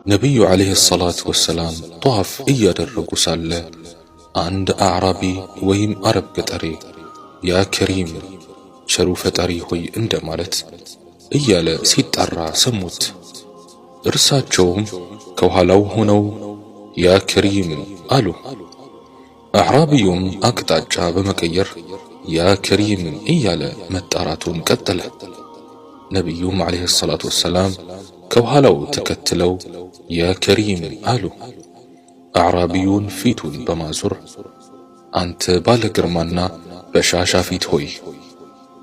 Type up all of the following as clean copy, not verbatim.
ነቢዩ ዓለይሂ ሰላቱ ወሰላም ጠዋፍ እያደረጉ ሳለ አንድ አዕራቢ ወይም አረብ ገጠሬ ያ ከሪም፣ ቸሩ ፈጣሪ ሆይ እንደማለት እያለ ሲጣራ ሰሙት። እርሳቸውም ከኋላው ሆነው ያ ከሪም አሉ። አዕራቢዩም አቅጣጫ በመቀየር ያ ከሪም እያለ መጣራቱን ቀጠለ። ነቢዩም ዓለይሂ ሰላቱ ወሰላም ከኋላው ተከትለው ያ ከሪም አሉ። አዕራቢዩን ፊቱን በማዞር አንተ ባለ ግርማና በሻሻ ፊት ሆይ፣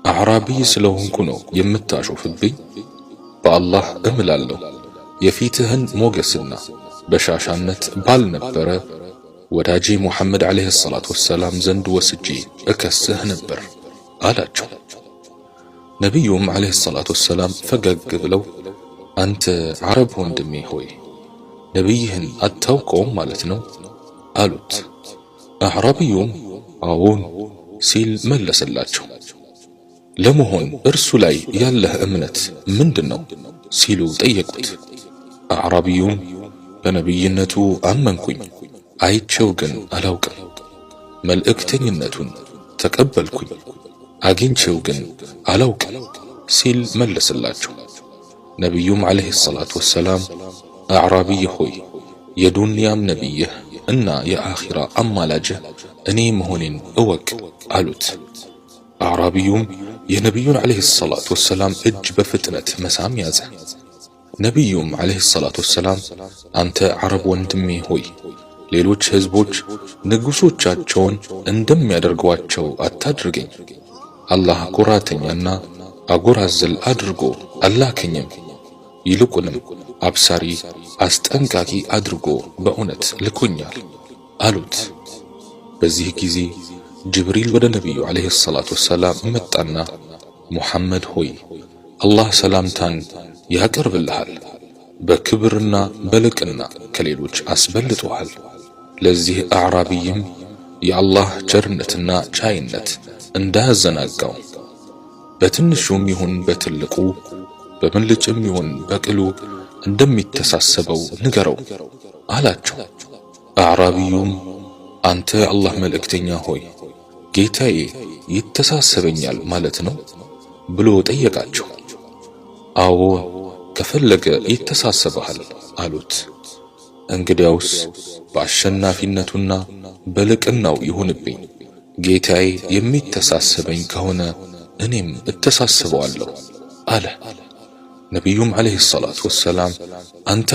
አዕራቢ ስለሆንኩ ነው የምታሾፍብኝ? በአላህ እምላለሁ፣ የፊትህን ሞገስና በሻሻነት ባልነበረ ወዳጄ ሙሐመድ ዓለይሂ ሰላቱ ወሰላም ዘንድ ወስጄ እከስህ ነበር አላቸው። ነቢዩም ዓለይሂ ሰላቱ ወሰላም ፈገግ ብለው አንተ አረብ ወንድሜ ሆይ፣ ነቢይህን አታውቀውም ማለት ነው አሉት። አዕራቢዩም አዎን ሲል መለሰላቸው። ለመሆን እርሱ ላይ ያለህ እምነት ምንድን ነው ሲሉ ጠየቁት። አዕራቢዩም በነቢይነቱ አመንኩኝ፣ አይቼው ግን አላውቅም። መልእክተኝነቱን ተቀበልኩኝ፣ አግኝቼው ግን አላውቅም ሲል መለሰላቸው። ነቢዩም ዓለይሂ ሰላቱ ወሰላም አዕራቢይ ሆይ፣ የዱንያም ነቢይህ እና የአኺራ አማላጅህ እኔ መሆኔን እወቅ አሉት። አዕራቢዩም የነቢዩን ዓለይሂ ሰላቱ ወሰላም እጅ በፍጥነት መሳም ያዘ። ነቢዩም ዓለይሂ ሰላቱ ወሰላም አንተ አረብ ወንድሜ ሆይ፣ ሌሎች ህዝቦች ንጉሶቻቸውን እንደሚያደርጓቸው አታድርገኝ። አላህ ኩራተኛና አጎራዝል አድርጎ አላከኝም። ይልቁንም አብሳሪ አስጠንቃቂ አድርጎ በእውነት ልኮኛል አሉት። በዚህ ጊዜ ጅብሪል ወደ ነቢዩ ዓለይሂ ሰላቱ ወሰላም መጣና ሙሐመድ ሆይ፣ አላህ ሰላምታን ያቀርብልሃል፣ በክብርና በልቅና ከሌሎች አስበልጦሃል። ለዚህ አዕራቢይም የአላህ ቸርነትና ቻይነት እንዳያዘናጋው፣ በትንሹም ይሁን በትልቁ፣ በምልጭም ይሁን በቅሉ እንደሚተሳሰበው ንገረው አላቸው። አዕራቢዩም አንተ የአላህ መልእክተኛ ሆይ፣ ጌታዬ ይተሳሰበኛል ማለት ነው ብሎ ጠየቃቸው። አዎ፣ ከፈለገ ይተሳሰብሃል አሉት። እንግዲያውስ በአሸናፊነቱና በልቅናው ይሁንብኝ፣ ጌታዬ የሚተሳሰበኝ ከሆነ እኔም እተሳስበዋለሁ አለ። ነቢዩም ዓለይሂ ሰላቱ ወሰላም አንተ